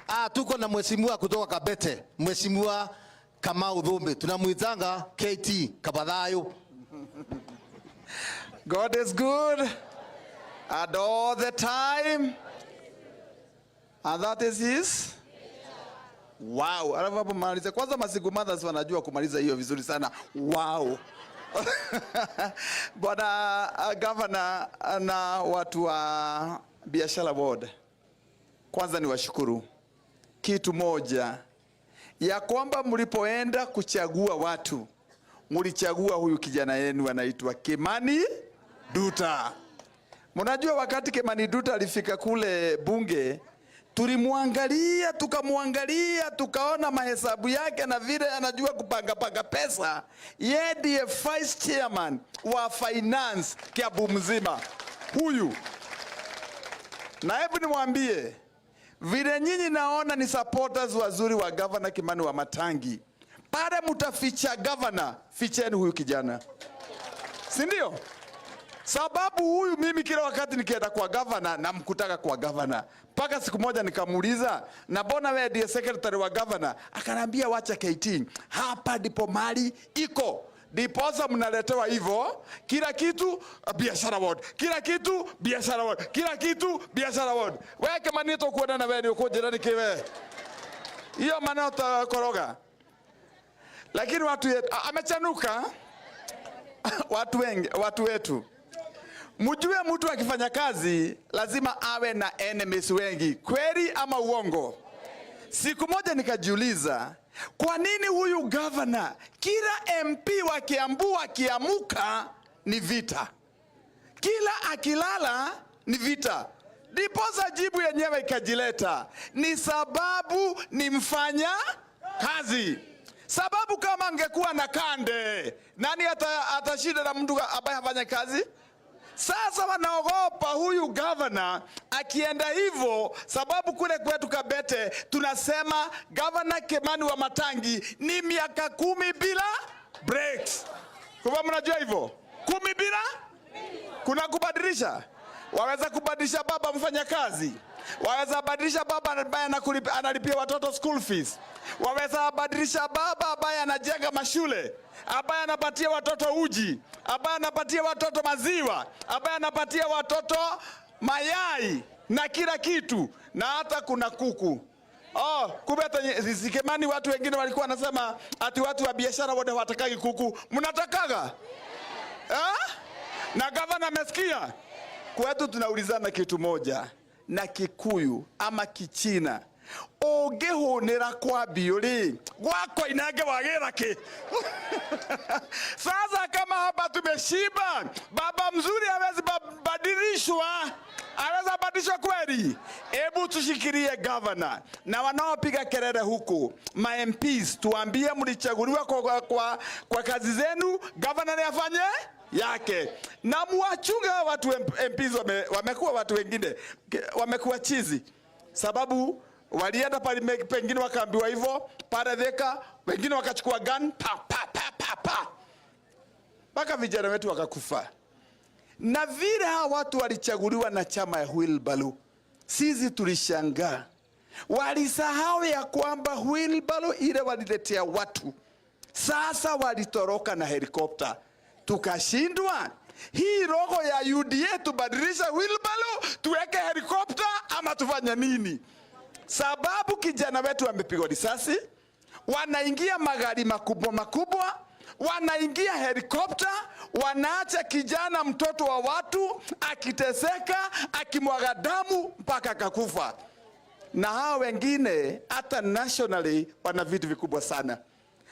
Ah, tuko na mheshimiwa kutoka Kabete, Mheshimiwa Kamau Thumbi, tunamuitanga KT Kabathayo. God is good and all the time. And that is his. Wow. Alafu hapo maliza. Kwanza Masingle Mothers wanajua kumaliza hiyo vizuri sana. Wow. Bwana Governor na watu wa biashara ward. Kwanza ni washukuru kitu moja ya kwamba mlipoenda kuchagua watu, mlichagua huyu kijana yenu anaitwa Kimani Nduta. Mnajua wakati Kimani Nduta alifika kule bunge, tulimwangalia, tukamwangalia, tukaona mahesabu yake na vile anajua kupanga panga pesa. Yeye ndiye vice chairman wa finance Kiambu mzima huyu. Na hebu nimwambie vile nyinyi naona ni supporters wazuri wa Governor Kimani Wamatangi, pale mtaficha governor, ficheni huyu kijana, si ndio? Sababu huyu mimi kila wakati nikienda kwa governor namkutaka kwa governor, mpaka siku moja nikamuuliza, na mbona wewe ndiye secretary wa governor? Akanambia, wacha KT, hapa ndipo mali iko, ndiposa mnaletewa hivyo kila kitu biashara ward, kila kitu biashara ward, kila kitu biashara ward. Wewe kama nito kuona na wewe ni uko jirani kiwe hiyo maneno utakoroga, lakini watu yetu amechanuka watu wengi, watu wetu. Mjue mtu akifanya kazi lazima awe na enemies wengi, kweli ama uongo? Siku moja nikajiuliza, kwa nini huyu governor kila MP wa Kiambu akiamuka ni vita, kila akilala ni vita? Ndiposa jibu yenyewe ikajileta, ni sababu ni mfanya kazi. Sababu kama angekuwa na kande, nani atashinda na mtu ambaye hafanya kazi? Sasa wanaogopa huyu governor akienda hivyo, sababu kule kwetu Kabete tunasema Governor Kimani Wamatangi ni miaka 10 bila breaks. Kwa mnajua hivyo 10 bila kuna kubadilisha. Waweza kubadilisha baba mfanya kazi, waweza badilisha baba ambaye analipia watoto school fees, waweza badilisha baba ambaye anajenga mashule, ambaye anapatia watoto uji, ambaye anapatia watoto maziwa, ambaye anapatia watoto mayai na kila kitu, na hata kuna kuku. Oh, kumbe hata Kimani watu wengine walikuwa wanasema ati watu wa biashara wote hawatakagi kuku. Mnatakaga? Eh? Na gavana amesikia? Kwetu tunaulizana kitu moja na Kikuyu ama Kichina, ũngĩhũnĩra kwa mbiũ rĩ, gwakwa inange wagĩra kĩ? Sasa kama hapa tumeshiba, baba mzuri hawezi badilishwa. Aweza badilishwa kweli? Hebu tushikilie governor na wanaopiga kelele huku ma MPs, tuambie mlichaguliwa kwa kazi zenu, governor ni afanye yake, na muwachunge hao watu MPs wamekuwa watu wengine wamekuwa chizi, sababu walienda pale pengine wakaambiwa hivyo pale Thika, wengine wakachukua gun pa pa pa pa pa mpaka vijana wetu wakakufa. Na vile hawa watu walichaguliwa na chama ya wheelbarrow, sisi tulishangaa. Walisahau ya kwamba wheelbarrow ile waliletea watu, sasa walitoroka na helikopta, tukashindwa. Hii roho ya UDA tubadilishe wheelbarrow tuweke helikopta ama tufanye nini? Sababu kijana wetu amepigwa risasi, wanaingia magari makubwa makubwa, wanaingia helikopta, wanaacha kijana mtoto wa watu akiteseka, akimwaga damu mpaka akakufa. Na hao wengine hata nationally wana vitu vikubwa sana.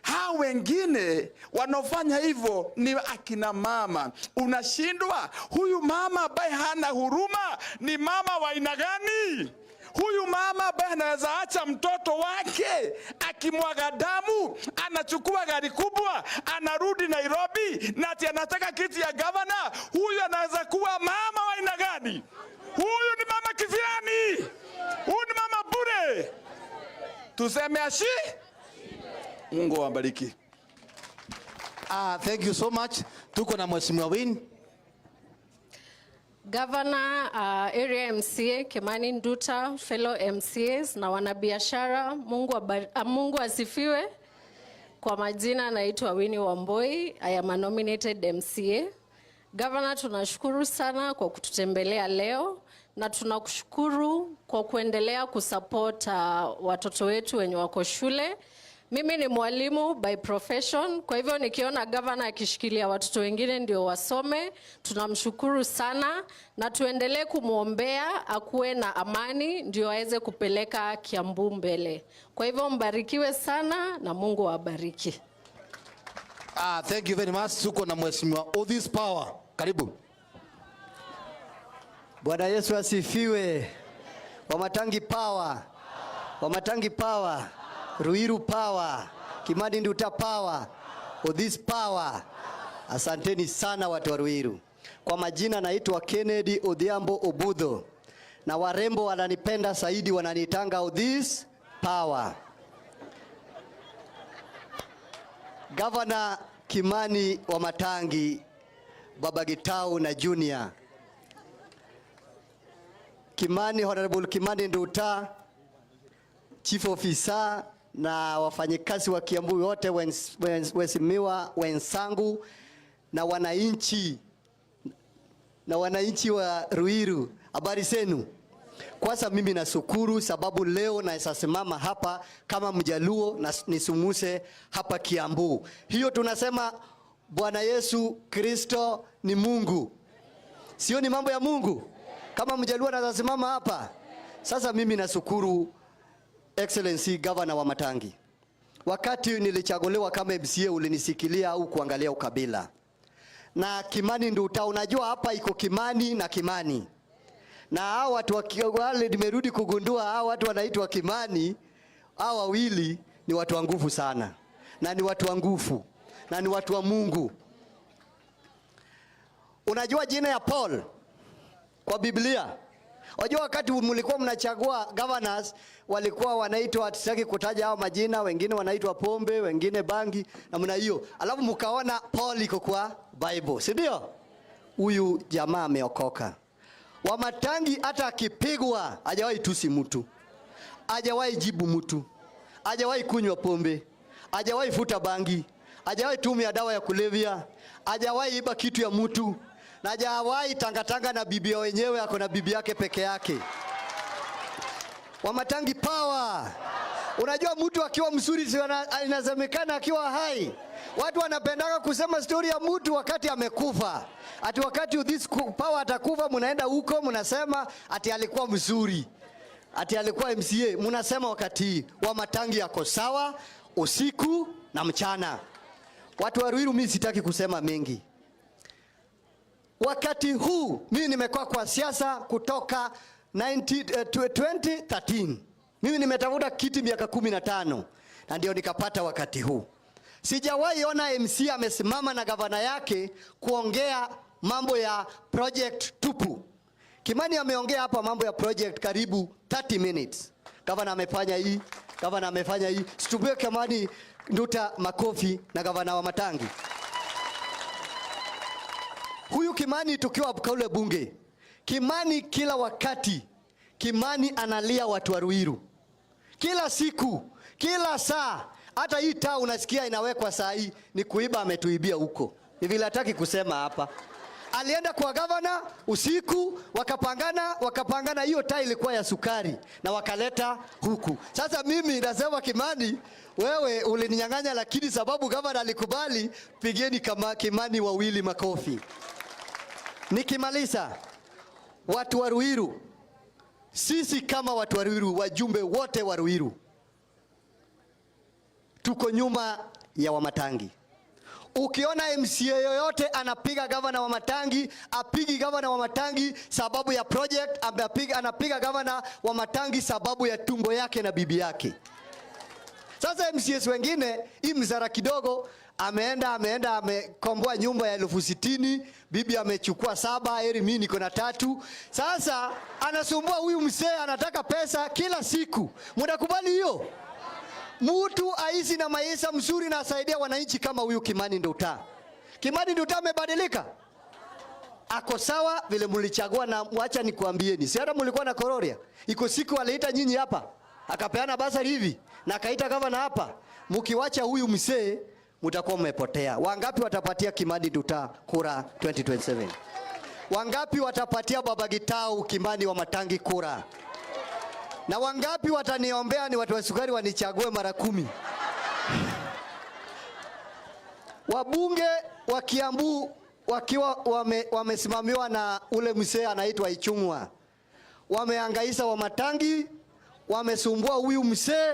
Hao wengine wanaofanya hivyo ni akina mama. Unashindwa, huyu mama ambaye hana huruma ni mama wa aina gani? Huyu mama ambaye anaweza acha mtoto wake akimwaga damu, anachukua gari kubwa, anarudi Nairobi na ati anataka kiti ya gavana. Huyu anaweza kuwa mama wa aina gani? Huyu ni mama kiviani? Huyu ni mama bure. Tuseme ashi. Mungu awabariki. Ah, thank you so much. Tuko na Mheshimiwa Win. Governor, area MCA Kimani Nduta, fellow MCAs na wanabiashara, Mungu asifiwe. Kwa majina naitwa Winnie Wamboi, I am a nominated MCA. Governor, tunashukuru sana kwa kututembelea leo na tunakushukuru kwa kuendelea kusupport watoto wetu wenye wako shule. Mimi ni mwalimu by profession, kwa hivyo nikiona governor akishikilia watoto wengine ndio wasome, tunamshukuru sana na tuendelee kumwombea akuwe na amani ndio aweze kupeleka Kiambu mbele. Kwa hivyo mbarikiwe sana na Mungu awabariki. Ah, thank you very much. Tuko na Mheshimiwa Odhis Power. Karibu. Bwana Yesu asifiwe. Wamatangi power. Wamatangi power. Ruiru power. Kimani Nduta power. Odhis power. Asanteni sana watu wa Ruiru. Kwa majina naitwa Kennedy Odhiambo Obudho, na warembo wananipenda zaidi, wananitanga Odhis power. Governor Kimani Wamatangi, Baba Gitau na Junior Kimani, Honorable Kimani Nduta, Chief Officer na wafanyikazi wa Kiambu wote, waheshimiwa wenzangu na wananchi wa Ruiru, habari zenu? Kwanza mimi nashukuru sababu leo naweza simama hapa kama Mjaluo na nisumuse hapa Kiambu. Hiyo tunasema Bwana Yesu Kristo ni Mungu, sio ni mambo ya Mungu. Kama Mjaluo anaweza simama hapa. Sasa mimi nashukuru Excellency Governor Wamatangi. Wakati nilichaguliwa kama MCA ulinisikilia au kuangalia ukabila. Na Kimani Nduta, unajua hapa iko Kimani na Kimani. Na hao watu wale nimerudi kugundua hao watu wanaitwa Kimani, hao wawili ni watu wa nguvu sana. Na ni watu wa nguvu. Na ni watu wa Mungu. Unajua jina ya Paul kwa Biblia? Unajua wakati mlikuwa mnachagua governors walikuwa wanaitwa, sitaki kutaja hao majina, wengine wanaitwa pombe, wengine bangi namna hiyo. Alafu mkaona Paul iko kwa Bible, si ndio? Huyu jamaa ameokoka. Wamatangi hata akipigwa hajawahi tusi mtu, hajawahi jibu mtu, hajawahi kunywa pombe, hajawahi futa bangi, hajawahi tumia dawa ya kulevya, hajawahi iba kitu ya mtu, na hajawahi tangatanga na bibi wenyewe, ako na bibi yake peke yake. Wamatangi power. Unajua mtu akiwa mzuri si inasemekana akiwa hai. Watu wanapendaka kusema story ya mtu wakati amekufa. Ati wakati this power atakufa, mnaenda huko mnasema ati alikuwa mzuri. Ati alikuwa MCA, mnasema wakati Wamatangi yako sawa usiku na mchana. Watu wa Ruiru, mimi sitaki kusema mengi. Wakati huu mimi nimekuwa kwa siasa kutoka 2013. Mimi nimetafuta kiti miaka 15 na ndio nikapata wakati huu. Sijawahi ona MC amesimama na gavana yake kuongea mambo ya project tupu. Kimani ameongea hapa mambo ya project karibu 30 minutes. Gavana amefanya hii, gavana amefanya hii. Situpie Kimani Nduta makofi na gavana Wamatangi. Huyu Kimani tukiwa kule bunge, Kimani kila wakati, Kimani analia watu wa Ruiru. Kila siku, kila saa, hata hii taa unasikia inawekwa saa hii ni kuiba, ametuibia huko. Ni vile hataki kusema hapa. Alienda kwa gavana usiku, wakapangana, wakapangana, hiyo taa ilikuwa ya sukari na wakaleta huku. Sasa mimi nasema Kimani, wewe ulininyang'anya, lakini sababu gavana alikubali, pigeni kama Kimani wawili makofi. Nikimaliza, watu wa Ruiru, sisi kama watu wa Ruiru, wajumbe wote wa Ruiru, tuko nyuma ya Wamatangi. Ukiona MCA yoyote anapiga gavana Wamatangi, apigi gavana Wamatangi sababu ya project, anapiga gavana Wamatangi sababu ya tumbo yake na bibi yake. Sasa MCAs wengine hii mzara kidogo ameenda amekomboa nyumba ya 60,000, bibi amechukua 7, heri mimi niko na 3. Sasa anasumbua huyu mzee, anataka pesa kila siku. Mnakubali hiyo? Mtu aishi na maisha mzuri na asaidia wananchi kama huyu Kimani Nduta. Kimani Nduta amebadilika. Ako sawa vile mlichagua, na wacha nikuambieni, si hata mlikuwa na Kororia. Iko siku aliita nyinyi hapa, akapeana basari hivi na akaita gavana hapa. Mkiwacha huyu mzee mtakuwa mmepotea. Wangapi watapatia Kimani Nduta kura 2027? Wangapi watapatia Baba Gitau Kimani Wamatangi kura? Na wangapi wataniombea ni watu wa sukari wanichague mara 10? Wabunge wa Kiambu wakiwa wamesimamiwa na ule mzee anaitwa Ichung'wa, wamehangaisha Wamatangi, wamesumbua huyu mzee,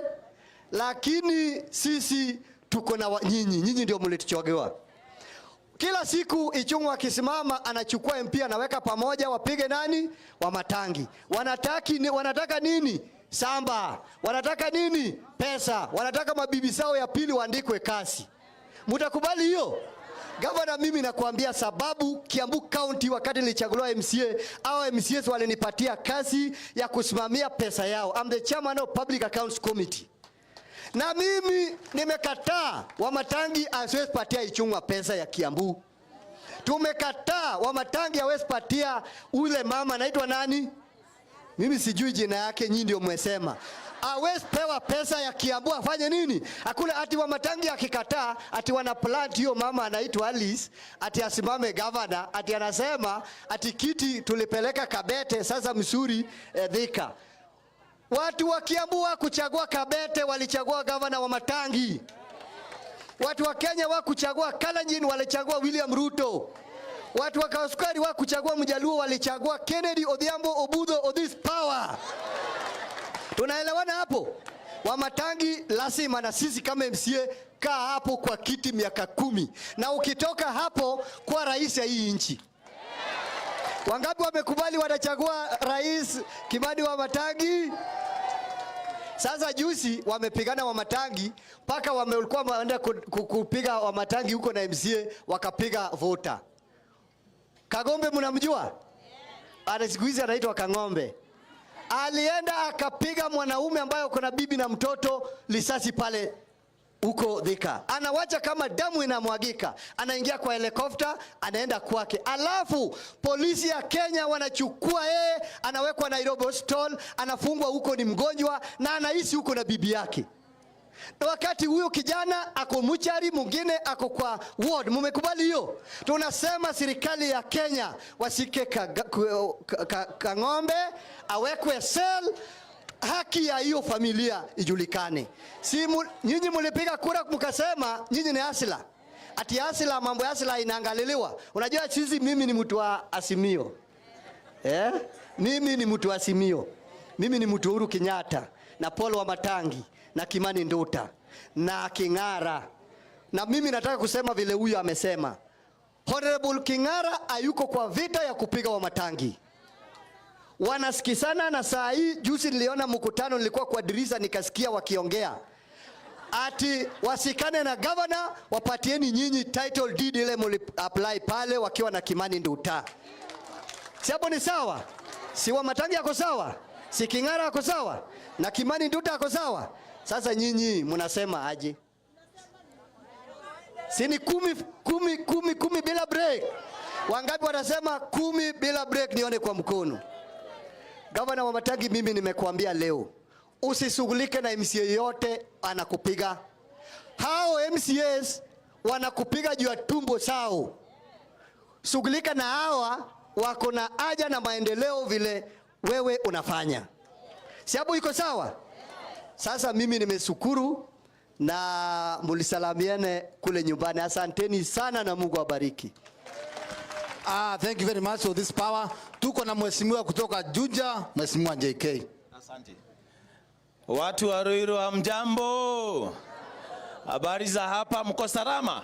lakini sisi tuko na nyinyi. Nyinyi ndio mlituchagua. Kila siku Ichung'wa akisimama anachukua MP anaweka pamoja wapige nani? Wamatangi. Wanataka nini? Samba. Wanataka nini? Pesa. Wanataka mabibi zao ya pili waandikwe kazi. Mtakubali hiyo? Gavana, mimi nakuambia sababu Kiambu County wakati nilichaguliwa MCA, au MCAs walinipatia kazi ya kusimamia pesa yao. I'm the chairman of Public Accounts Committee. Na mimi nimekataa Wamatangi asiwezi patia Ichung'wa pesa ya Kiambu. Tumekataa Wamatangi hawezi patia ule mama anaitwa nani? Mimi sijui jina yake, nyinyi ndio mmesema. Hawezi pewa pesa ya Kiambu afanye nini? Hakuna ati Wamatangi akikataa ati wana plant hiyo mama anaitwa Alice ati asimame governor, ati anasema ati kiti tulipeleka Kabete sasa msuri Thika. Watu wa Kiambu hawakuchagua Kabete, walichagua governor Wamatangi. Watu wa Kenya hawakuchagua Kalenjin, walichagua William Ruto. Watu wa Kasukari hawakuchagua Mjaluo, walichagua Kennedy Odhiambo Obudho Odhis Power. Tunaelewana hapo? Wamatangi lazima na sisi kama MCA kaa hapo kwa kiti miaka 10. Na ukitoka hapo kwa rais ya hii nchi. Wangapi wamekubali watachagua Rais Kimani Wamatangi? Sasa juzi wamepigana Wamatangi mpaka walikuwa wameenda kupiga Wamatangi huko na MCA wakapiga vota. Kagombe mnamjua? Ana siku hizi anaitwa Kang'ombe. Alienda akapiga mwanaume ambaye kuna bibi na mtoto risasi pale huko Thika. Anawacha kama damu inamwagika. Anaingia kwa helikopta, anaenda kwake. Alafu polisi ya Kenya wanachukua yeye, anawekwa Nairobi Hospital, anafungwa huko, ni mgonjwa na anaishi huko na bibi yake. Na wakati huyo kijana ako muchari, mwingine ako kwa ward. Mumekubali hiyo? Tunasema serikali ya Kenya wasike Kang'ombe, awekwe cell, haki ya hiyo familia ijulikane. Si nyinyi mlipiga kura mkasema nyinyi ni asila. Ati asila, mambo ya asila inaangaliliwa. Unajua sisi, mimi ni mtu wa Azimio. Mimi ni mtu wa Azimio. Mimi ni mtu Uhuru Kenyatta na Paul Wamatangi na Kimani Nduta na King'ara. Na mimi nataka kusema vile huyu amesema. Honorable King'ara hayuko kwa vita ya kupiga Wamatangi. Wanasikizana na saa hii juzi niliona mkutano, nilikuwa kwa dirisha nikasikia wakiongea. Ati wasikane na governor, wapatieni nyinyi title deed ile muli apply pale wakiwa na Kimani Nduta. Si hapo ni sawa? Si Wamatangi ako sawa? Si King'ara ako sawa? Na Kimani Nduta ako sawa? Sasa nyinyi mnasema aje? Si ni 10, 10, 10, 10 bila break? Wangapi wanasema 10 bila break? Nione kwa mkono. Gavana Wamatangi, mimi nimekuambia leo, usishughulike na MCA yote anakupiga. Hao MCAs wanakupiga juu ya tumbo sao. Shughulika na hawa wako na haja na maendeleo vile wewe unafanya. Si hapo iko sawa? Sasa mimi nimeshukuru na mulisalamiane kule nyumbani. Asanteni sana na Mungu awabariki. Thank you very much for this power. Tuko na mheshimiwa kutoka Juja, Mheshimiwa JK. Asante. Watu wa Ruiru hamjambo? Habari za hapa, mko salama?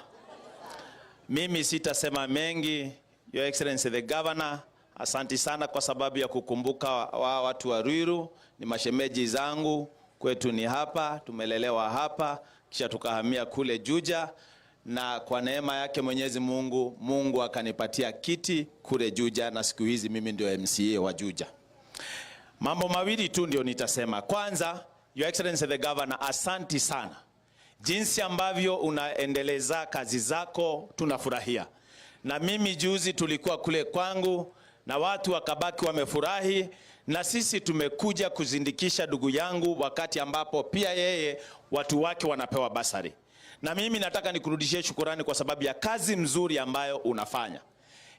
Mimi sitasema mengi. Your Excellency the Governor, asante sana kwa sababu ya kukumbuka watu wa Ruiru. Ni mashemeji zangu, kwetu ni hapa, tumelelewa hapa, kisha tukahamia kule Juja, na kwa neema yake Mwenyezi Mungu, Mungu akanipatia kiti kule Juja, na siku hizi mimi ndio MCA wa Juja. Mambo mawili tu ndio nitasema. Kwanza, Your Excellency the Governor, asanti sana. Jinsi ambavyo unaendeleza kazi zako tunafurahia. Na mimi juzi tulikuwa kule kwangu na watu wakabaki wamefurahi, na sisi tumekuja kuzindikisha ndugu yangu wakati ambapo pia yeye watu wake wanapewa basari. Na mimi nataka nikurudishie shukurani kwa sababu ya kazi mzuri ambayo unafanya.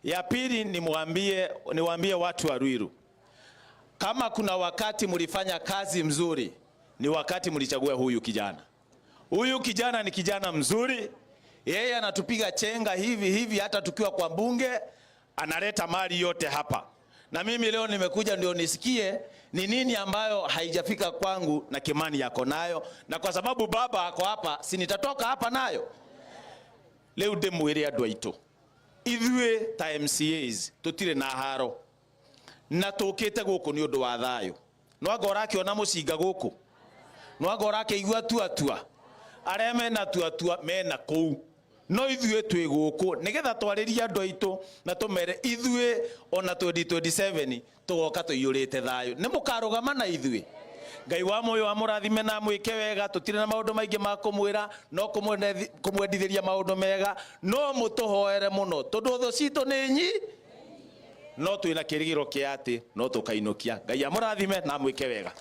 Ya pili niwaambie watu wa Ruiru, kama kuna wakati mlifanya kazi mzuri ni wakati mlichagua huyu kijana. Huyu kijana ni kijana mzuri, yeye anatupiga chenga hivi hivi, hata tukiwa kwa bunge analeta mali yote hapa. Na mimi leo nimekuja ndio nisikie ni nini ambayo haijafika kwangu na Kimani yako nayo, na kwa sababu baba ako hapa, si nitatoka hapa nayo. Leo ndimwire andu aitu ithuĩ ta MCAs tutire na haro na tukite guku ni undu wa thayo. No anga urakiona mucinga guku, no anga urakiigua tua aria mena tua mena kuu, no ithuĩ twĩ gũkũ nĩgetha twarĩrie andũ aitũ na tũmere ithuĩ ona 2027 tũgoka tũiyũrĩte thayũ. Nĩ mũkarũgama na ithuĩ. Ngai wa muoyo amũrathime na amwĩke wega. Tũtirĩ na maũndũ maingĩ ma kũmwĩra, no kũmwendithĩria maũndũ mega, no mũtũhoere mũno tondũ thũ citũ nĩ nyi, no twĩna kĩrĩgĩrĩro kĩa atĩ no tũkainũkia. Ngai amũrathime na amwĩke wega.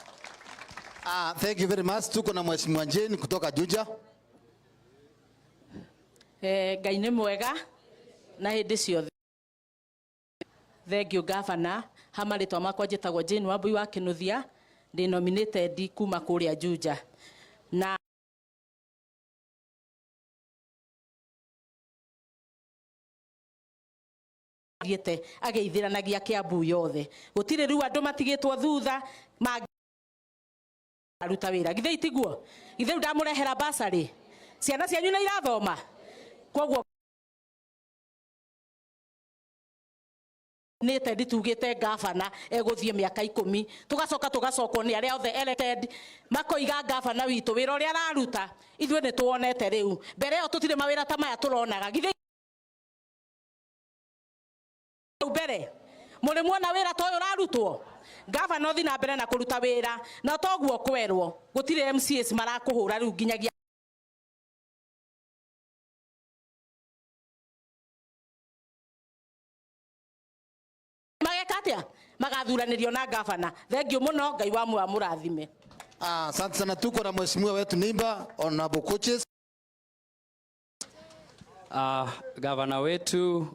Thank you very much. Tuko na Mheshimiwa Jane kutoka Juja. Ngai nĩ mwega na hĩndĩ ciothe. Thank you Governor. Ha marĩtwa makwa njĩtagwo Jane Wambui wa Kĩnuthia, ndĩ nominated kuma kũrĩa Juja. Na thiĩte ageithĩranagia Kiambu yothe. Gũtirĩ rĩu andũ matigĩtwo thutha aruta wĩra. Githĩ itiguo? Githĩ rĩu ndamũrehera basarĩ? Ciana cianyu nĩ irathoma? Koguo nĩte nditugĩte gavana egũthiĩ mĩaka 10 tugacoka tugacokwo nĩ arĩa othe elected makoiga gavana witũ wĩra ũrĩa araruta ithuĩ nĩ tuonete rĩu. Mbere ĩyo tũtirĩ mawĩra ta maya tũronaga. Githĩ mbere mũrĩ muona wĩra ta ũyũ ũrarutwo? Gavana ũthiĩ na mbere na kũruta wĩra na toguo kwerwo gũtirĩ MCAs marakũhũra rĩu nginyagia mageka magathuranirio na gavana. Thank you muno, Ngai wa muoyo amũrathime. Asante sana. Tuko na mheshimiwa wetu Nimba, honorable coaches. Gavana wetu